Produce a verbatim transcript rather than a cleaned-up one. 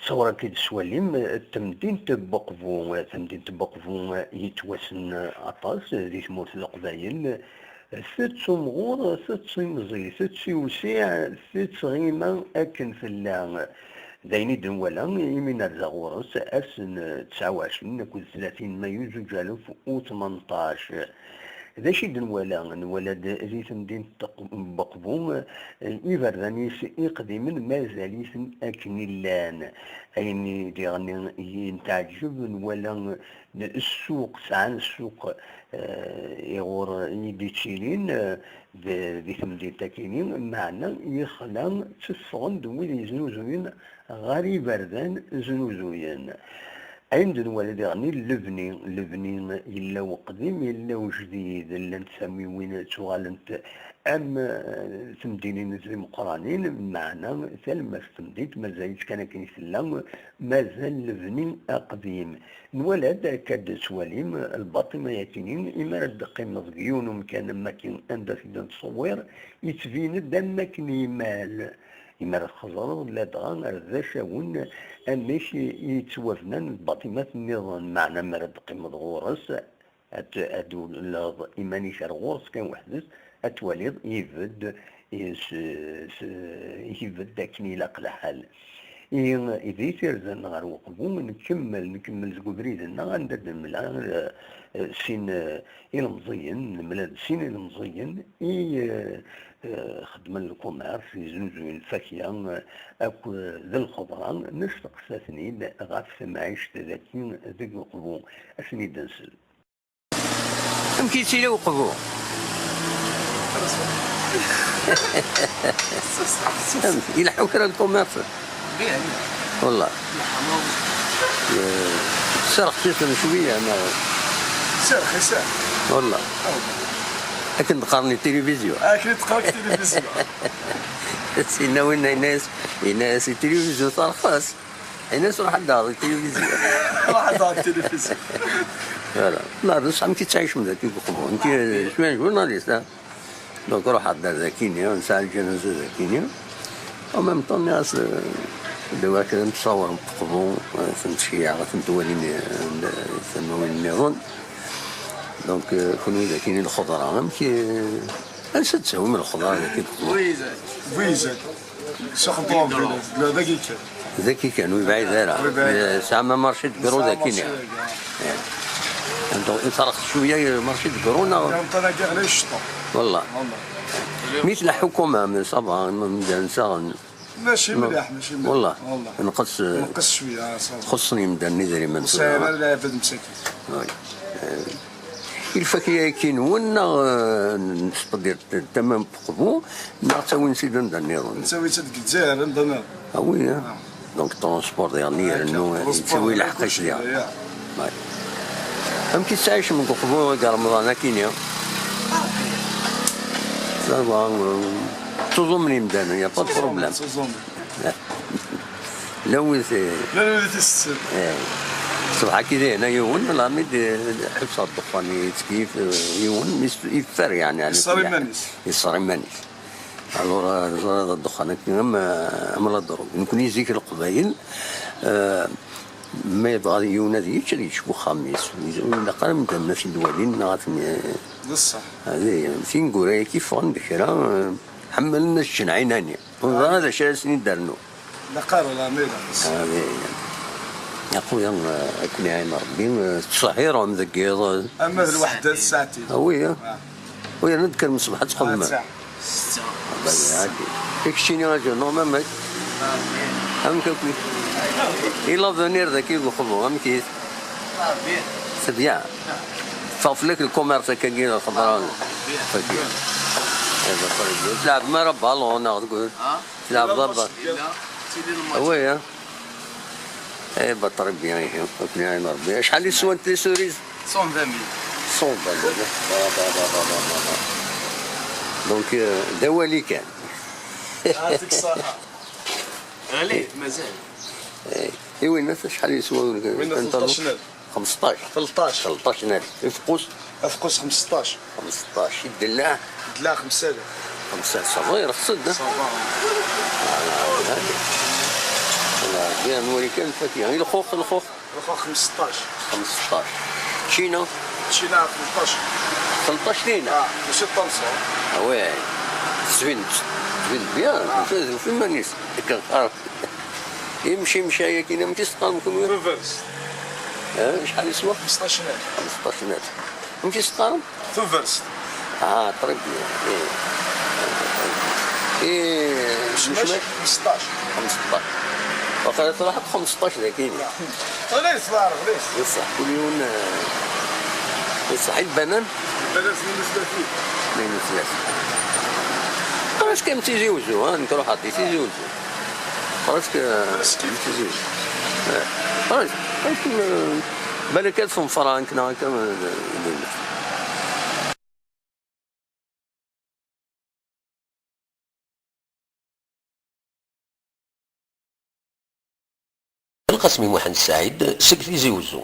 Ttawra k-id-swalim, temdint n Buqbu, tamdint n Buqbu yettwassen aṭas di tmurt n Leqbayel, tettumɣur, tettimẓi, tettiwsiɛ, tettɣima akken tella. D ayen i d-nwala imi nerza ɣur-s ass n tesɛa u ɛecrin akked tlatin mayu zuǧ alef u tmenṭac. D acu i d-nwala? Nwala-d di temdint n Buqbu, eh, iberdan-is iqdimen mazal-iten akken i llan. Ayen i diɣen i n-teɛǧeb, nwala ssuq, sɛan ssuq, eh, iɣur i d-ittilin, eh, d-, di temdint akini, meɛna yexla tteffɣen-d wid yeznuzuyen ɣer iberdan znuzuyen. Ayen d-nwala diɣen i lebni, lebni yella uqdim, yella ujdid, llant tamiwin ttuɣalent am, eh, temdinin timeqqranin, meɛna talemmas n temdint mazal-itt kan akken i tella, mazal lebni aqdim. Nwala-d akka d-tettwalim lbaṭima-yakini, imi ara d-teqqimeḍ deg yiwen umkan am wakken anda t-id-nettṣewwir, yettbin-d am wakken imal. Imi ara txeẓreḍ ladɣa ar d acawen amek i yettwabnan lbaṭimat nniḍen, meɛna mi ara d-teqqimeḍ ɣur-s, ad t-, ad d-tuleḍ iman-ik ar ɣur-s kan weḥd-s, ad twaliḍ ibedd, s-, s-, ibedd akken ilaq lḥal. Ihi, di tirza-nneɣ ɣer Uqbu, nkemmel, nkemmel deg ubrid-nneɣ anda d-nemla, eh, eh, sin, eh, ilemẓiyen, nemla-d sin ilemẓiyen i, eh, eh, xeddmen lkumerṣ, yeznuzuyen lfakya, eh, akked d lxeḍra, nesteqsa-ten-id ɣef temɛict dagi deg Uqbu. Ad ten-id-nsel. Amek yettili Uqbu? Amek, ileḥḥu kra lkumerṣ? Wallah. Eh, serxis-en cwiya, neɣ? Serxis, ah. Wallah. Ah, wallah. Akken d-qqaren i tilivizyu. Akken d-qqaren i tilivizyu. Sinna winna yenna-yas, yenna-yas i tilivizyu terxes. Yenna-yas ruḥ ad d-taɣeḍ i tilivizyu. Ruḥ ad d-taɣeḍ i tilivizyu. Voilà. La, bṣeḥ amek i tettɛicem dagi deg Uqbu? Nekk, je suis un journaliste, hein. Donc, ruḥeɣ-d ar dakini, nesɛa lǧanaza dakini. En même temps, nniɣ-as, euh, d awal kan ad ttṣawren Uqbu, euh, ad ten-ttceyyiɛeɣ, ad ten-twalin, euh, tamiwin nniḍen. Donc, euh, kunwi dakini lxeḍra, amek, euh, ansa d-tawim lxeḍra dagi deg Uqbu? Buyizet. Buyizet. Sexdum, dagi kan. Dagi kan, ur yebɛid ara. Ur yebɛid ara. Eh, tesɛam marché de gros dagi-nni. Marché, ya. Eh. Donc, terxes cwiya marché de gros, neɣ? Nṭan-agi ɣlay cṭuḥ. Wallah. Wallah. Mi tleḥḥu quand même, ça va, mdan saɣen. Mačči mliḥ, mačči mliḥ. Wallah. Wallah. Nqes, eh, nqes cwiya, ça va. Xuṣṣen yimdanen idrimen. Ur sɛin ara lɛibad msakin. Oui. Eh, i lfakya-agi-nwen, neɣ, eh, n-, n-, tama n Uqbu, neɣ ttawin-tt-id anda nniḍen? Ttawin-tt-id deg Lezzayer, anda nniḍen. Ah oui, hein? Ah. Donc, transport diɣen i irennu, yettawi lḥeqq-is diɣen. Ya. Ouais. Amek i tettɛicem deg Uqbu deg Remḍan akini? Ça va, euh, ttuẓumen imdanen, y a pas de problème. Ttuẓumen. La wid, eh, la wid i tessen. Eh. Ṣṣbeḥ-agi dihen yiwen, la mi d-, ḥusseɣ ddexxan yettkeyyif, eh, yiwen, mi s-, yeffer, yeɛni, yeṣṣer iman-is. Yeṣṣer iman-is. Alors, eh, ẓriɣ ddexxan-agi am, am la drogue. Nekni zik Leqbayel, eh, ma yebɣa yiwen ad yečč, ad yečč deg uxxam-is. Ur ilaq ara medden ad t-id-walin neɣ ad ten-, eh, d ṣṣeḥ. Tineggura-agi ffɣen-d kra, eh, ḥemmlen ad ččen ɛinani. Ur neẓri d acu ara sen-id-rnu. La qqar la mila. Ah, di-, a xuya, eh, akken iɛin Rebbi, eh, tettṣehhirem deg yiḍ, eh. Ama d lweḥda tsaɛtin. Ah, oui, eh. Ah. Oui, yerna d-kkrem ṣṣbeḥ ad txedmem. Ah, tsaɛ. Setta. Allah iɛeddi. I keččini a jeune homme, amek? Ah, bien. Amek akk-, i l'avenir dagi deg Uqbu, amek-it? Ah, bien. C'est bien. Ffeɣ fell-ak lkumirs akkagi, lxeḍra. Ah, bien. Fagi. Bien. Eh, ba, très bien. Tleɛbem ara balon, neɣ deg Ah? Tleɛbeḍ a ba-, yella, tili lmatch. Oui, hein. Eh, ba, très bien, ihi. Akken iɛin Rebbi. Acḥal i swant les cerises? Cent vingt mille. Cent vingt mille. Ba, ba, ba. Donc, euh, d awali kan. Yeɛṭik ṣṣeḥḥa. Ɣlint, mazal. Eh, i winna acḥal yeswa? Winna pantalon? Tleṭṭac alaf. Xemseṭṭac. Tleṭṭac. Tleṭṭac alaf. Ifeqqus? Afeqqus xemseṭṭac. Xemseṭṭac. I ddellaɛ? Ddellaɛ xemsa alaf. Xemsa, ça va, irxes-d, eh? Ça va. Voilà, voilà. Voilà. Ya, nwali kan lfakya. I lxux, lxux? Lxux xemseṭṭac. Xemseṭṭac. Ččina? Ččina tleṭṭac. Tleṭṭac lina? Ah, mačči d talsa. Ah ouais. Tezwin, tezwin bien. Ah. Tezwin iman-is. Akken qqaren. Imci, imci ayagi, amek i s-teqqarem kenwi? Tuberst. Eh, acḥal iswa? Xemseṭṭac n alef. Xemseṭṭac n alef. Amek i s-teqqarem? Tuberst. Ah, très bien. Eh. Eh, cmac? Cmac? Xemseṭṭac. Xemseṭṭac. Waqila truḥ akk xemseṭṭac dagi. Ɣlayet leɛreb, ɣlayet. Iṣeḥ, kul yiwen, eh, iṣeḥ. I lbanan? Lbanan tnin u tlatin. Tnin u tlatin. Presque am Tizi Uzzu, ha, nekk ruḥeɣ di Tizi Uzzu. Presque, eh, am Tizi Uzzu. Eh, presque, presque, eh, balak alef n frank neɣ akka, eh, Lqasmi Muḥend Saɛid seg Tizi Uzzu.